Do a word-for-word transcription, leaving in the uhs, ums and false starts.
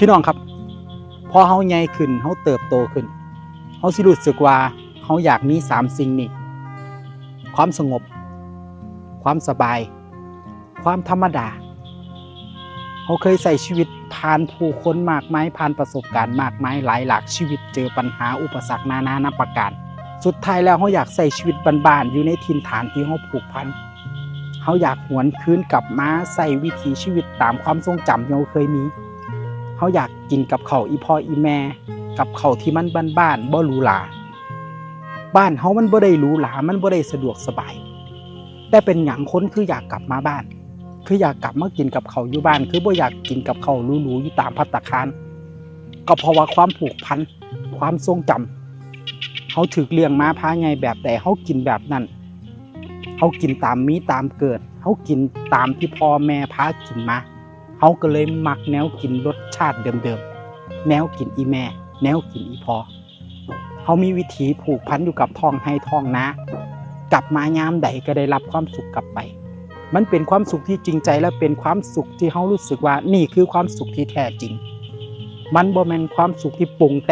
พี่น้องครับ พอเฮาใหญ่ขึ้น เฮาเติบโตขึ้น เฮาสิรู้สึกว่าเฮาอยากมีสามสิ่งนี้ ความสงบ ความสบาย ความธรรมดา เฮาเคยใช้ชีวิตผ่านผู้คนมากมาย ผ่านประสบการณ์มากมาย หลายหลากชีวิต เจอปัญหาอุปสรรคนานานับประการ สุดท้ายแล้วเฮาอยากใช้ชีวิตบ้านๆ อยู่ในถิ่นฐานที่เฮาผูกพัน เฮาอยากหวนคืนกลับมาใช้วิถีชีวิตตามความทรงจำที่เฮาเคยมี เฮาอยากกินกับข้าวอีพ่ออีแม่ กับข้าวที่มันบ้านๆ บ่หรูหรา บ้านเฮามันบ่ได้หรูหรา มันบ่ได้สะดวกสบาย แต่เป็นหยังคนคืออยากกลับมาบ้าน คืออยากกลับมากินกับข้าวอยู่บ้าน คือบ่อยากกินกับข้าวหรูๆ อยู่ตามภัตตาคาร ก็เพราะว่าความผูกพัน ความทรงจำ เฮาถูกเลี้ยงมาพาใหญ่แบบใด เฮากินแบบนั้น เฮากินตามมีตามเกิด เฮากินตามที่พ่อแม่พากินมา เฮาก็เลยมักแนวกินรสชาติเดิมๆ แนวกินอีแม่ แนวกินอีพ่อ เฮามีวิถีผูกพันอยู่กับท้องไร่ท้องนา กลับมายามใดก็ได้รับความสุขกลับไป มันเป็นความสุขที่จริงใจ และเป็นความสุขที่เฮารู้สึกว่านี่คือความสุขที่แท้จริง มันบ่แม่นความสุขที่ปรุงแต่ง